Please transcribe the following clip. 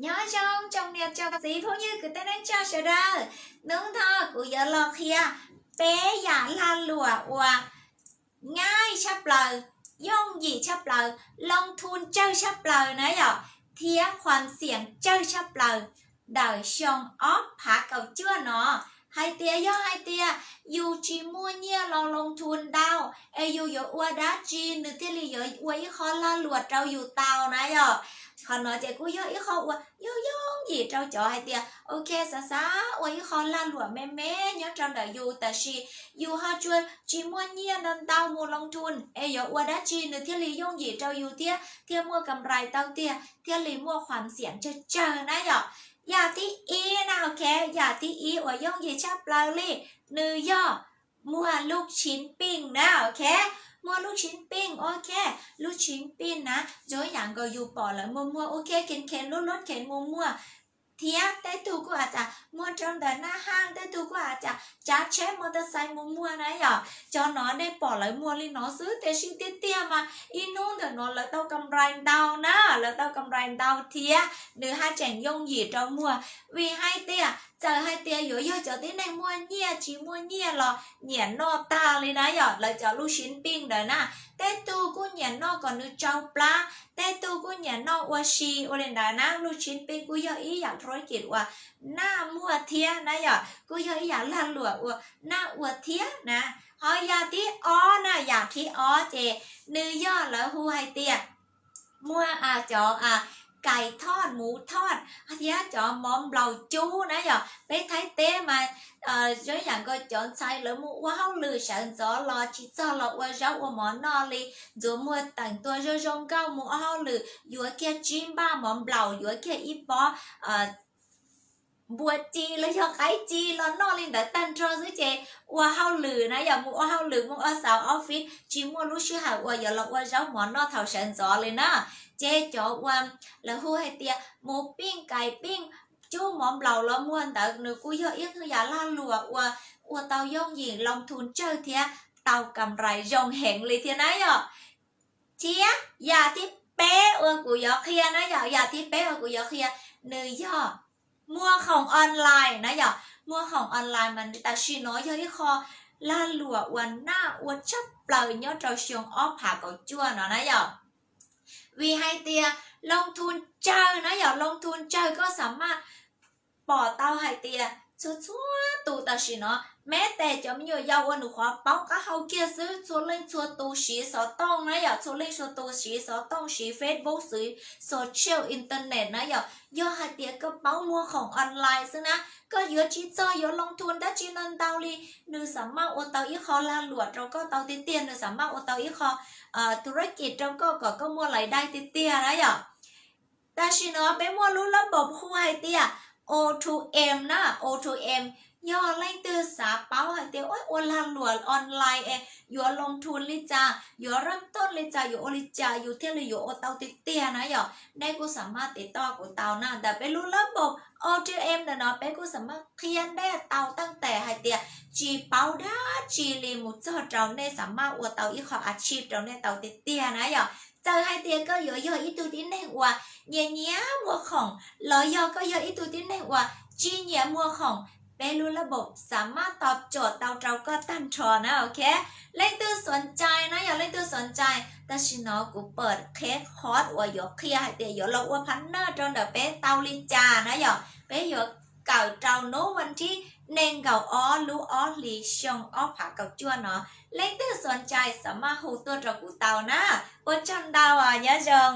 Nyob zoo tsoom niam tsoom txiv phooj ywg kwv tij neej tsa sawv daws, hnub no kuv yuav los qhia peb yam lag luam uas nyaj tshaj plaws, yooj yim tshaj plaws, loo thun tsawg tshaj plaws na yom, thiab khuam xiam tsawg tshaj plaws ntawm xyoo ob phav kaum cuaj no. Hais tias yog hais tias yus tsis muaj nyiaj los loo thun ntau, es yus yuav ua dab tsi nws thiaj li yuav ua ib qho lag luam rau yus tau na yom. Qhov no ces kuj yog ib qho uas yooj yooj yim rau cov hais tias ok xav xav ua ib qho lag luam me me nyob rau ntawm yus tab sis yus ho tsuas tsis muaj nyiaj ntau ntau mus loo thun, es yuav ua dab tsi nws thiaj li yooj yim rau yus thiab thiaj muaj kam rais tau tiag, thiaj li muaj khuam xiam tsawg tsawg na yom. Yam thib ib na, ok, yam thib ib uas yooj yim tshaj plaws li, nws yog muag lub tshiv pij na, ok. Muag lub tshiv pij, ok. Lub tshiv pij na, zoo ib yam nkaus yus pom lawv muag muag, ok, kheev kheev luab luab kheev mus muag, thiab tej tug kuj as cas muag rau ntawm naj haj, tej tug kuj as cas tsav tsheb mos tos xais mus muag na yom. Cov no nej pom lawv muag li no xwb tiam sis tiag tiag mas ib hnub ntawm no lawv tau kam rais ntau na, lawv tau kam rais ntau thiab nws haj tseem yooj yim rau muag. Vim hais tias txawm hais tias yuav yog cov tib neeg muaj nyiaj tsis muaj nyiaj los nyiam noj tag li na yom, lawv cov lub tshiv pij ntawd na. Tej tug kuj nyiam noj kom nws tsau plab, tej tug kuj nyiam noj ua si ua li ntawd na. Lub tshiv pij kuj yog ib yam throb kis uas naj muag thiab na yom, kuj yog ib yam lag luam uas naj ua thiab na. Ho yam thib ob na, yam thib ob ces nws yog lawv hu hais tias muag cov kais thoj, muv thoj thiab cov mov nplaum cub na yom. Peb Thaib teb mas zoo ib yam nkaus cov ntxhais lawv mus ua hauj lwm sawv ntxov los tsis txog los ua zaub ua mov noj li, ntxuav muag teem tua zoo zoo nkauj mus ua hauj lwm yuav kiag tsib npaj mov nplaum, yuav kiag ib pob npua ci los yog qaib ci los noj li ntawd tag nrho xwb ces ua hauj lwm na yom, mus ua hauj lwm mus ua xauv office tsis muaj lub sij hawm uas yuav los ua zaub mov noj thaum sawv ntxov li na. Ces cov uas lawv hu hais tias mus pij kais pij cub mov nplaum los muag ntawd nws kuj yog ib yam lag luam uas ua tau yooj yim loo thun tsawg thiab tau kam rais zoo heev li thiab na yom. Thiab yam thib peb uas kuv yuav qhia na yom, yam thib peb uas kuv yuav qhia nws yog muag khoom online na yom. Muag khoom online mas tam sim no yog ib qho lag luam uas naj ua tshaj plaws nyob rau xyoo ob phav kaum cuaj no na yom. Vim hais tias loo thun tsawg na yom, loo thun tsawg koj xam maj pom tau hais tias txhua txhua tus tam sim no, meb tes cov me nyuam yaus uas nws qhuav paub qab hau kiag xwb, txhua leej txhua tus siv xov tooj na yom, txhua leej txhua tus siv xov tooj, siv Facebook, siv social internet na yom. Yog hais tias koj paub muag khoom online xwb na, koj yuav tsis txog yuav loo thun dab tsi ntau ntau li, nws xam maj ua tau ib qho lag luam rau koj tau tiag tiag, nws xam maj ua tau ib qho thuraj kis rau koj kom koj muaj lais dai tiag tiag na yom. Tam sim no peb muaj lub lab npob hu hais tias O two M na, O two M. Yog leej twg xav paub hais tias ua lag luam online es yuav loo thun li cas, yuav rab tooj li cas, yuav ua li cas yus thiaj li yuav ua tau tiag tiag na yom, nej kuj xam maj tiv toj kuv tau na. Ntawm peb lub lab npob O two M ntawm no peb kuj xam maj qhia nej tau teej tes hais tias tsis paub dab tsi li mus txog rau nej xam maj ua tau ib qho a tsij rau nej tau tiag tiag na yom. Txawm hais tias koj yuav yog ib tug tib neeg uas nyiam nyiam muag khoom los yog koj yog ib tug tib neeg uas tsis nyiam muag khoom, peb lub lab npob xam maj tos cuam tau rau koj tag nrho na, ok. Leej twg xom cai na yom, leej twg xom cai, tam sim no kuv pom qheb qhov uas yuav qhia hais tias yuav los ua phav naj rau ntawm peb tau li cas na yom. Peb yuav kawm rau hnub vas thib nees nkaum ob lub ob hlis xyoo ob phav kaum cuaj no. Leej twg xom cai xam maj hu tuaj rau kuv tau na. Ua tsaug ntau, nyob zoo.